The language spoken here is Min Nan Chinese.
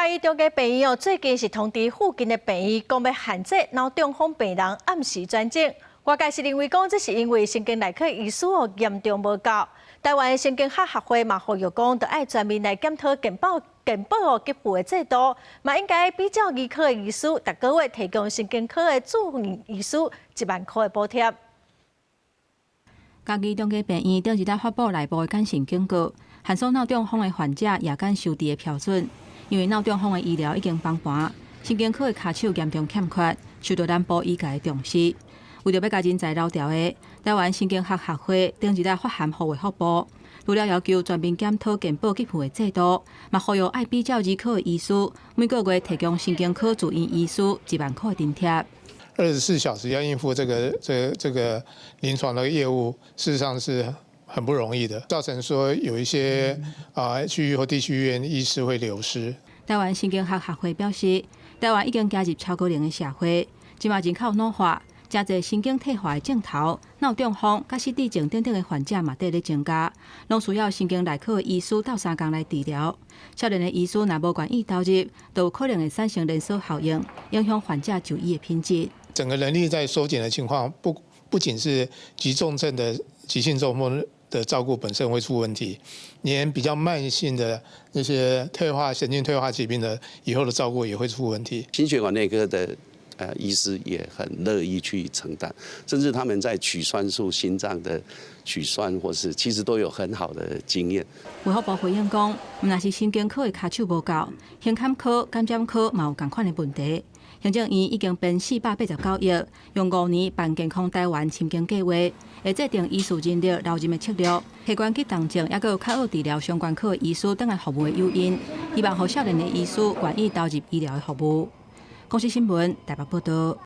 嘉義中家病院哦，最近是通知附近的病院，講欲限制腦中風病人暗時轉診。外界是認為講，這是因為神經內科醫師哦嚴重無夠。台灣神經學學會嘛呼籲講，著愛全面來檢討健保哦給付的制度，嘛應該比照兒科的醫師，逐個月提供神經科的住院醫師1萬箍的補貼。嘉義中家病院頂一禮發布內部的謹慎警告，限縮腦中風的患者夜間收治的標準，因為腦中風的醫療已經崩盤，神經科的跤手嚴重欠缺，受到南部醫界的重視。為著欲共人才留牢的，台灣神經學學會頂一禮發函予衛福部，除了要求全面檢討健保給付的制度，嘛呼籲愛比照兒科的醫師，每個月提供神經科住院醫師1萬箍的津貼。 24小時要應付這個臨床的業務，事實上是很不容易的，造成說有一些啊區域或地區醫院醫師會流失。台灣神經學學會表示，台灣已經加入超高齡的社會，這馬人口老化，誠濟神經退化的症頭、腦中風、佮失智症等等的患者嘛，佇咧增加，攏需要神經內科的醫師鬥相共來治療。少年的醫師若無願意投入，就有可能會產生連鎖效應，影響患者就醫的品質。整個人力在收緊的情況，不僅是急重症的急性中風的照顧本身會出問題，連比較慢性的那些退化神經退化疾病的以後的照顧也會出問題。心血管內科的醫師也很樂意去承擔，甚至他們在取栓術、心臟的取栓，或是其實都有很好的經驗。衛福部回應講，毋但是神經科的跤手無夠，胸坎科、感染科嘛有仝款的問題。行政院已經編489億，用5年辦健康台灣神經計畫，會制定醫師人力留任的策略，提懸急重症，抑閣有較好治療相關科的醫師轉來服務的誘因，希望予少年的醫師願意投入醫療的服務。公視新聞台北報道。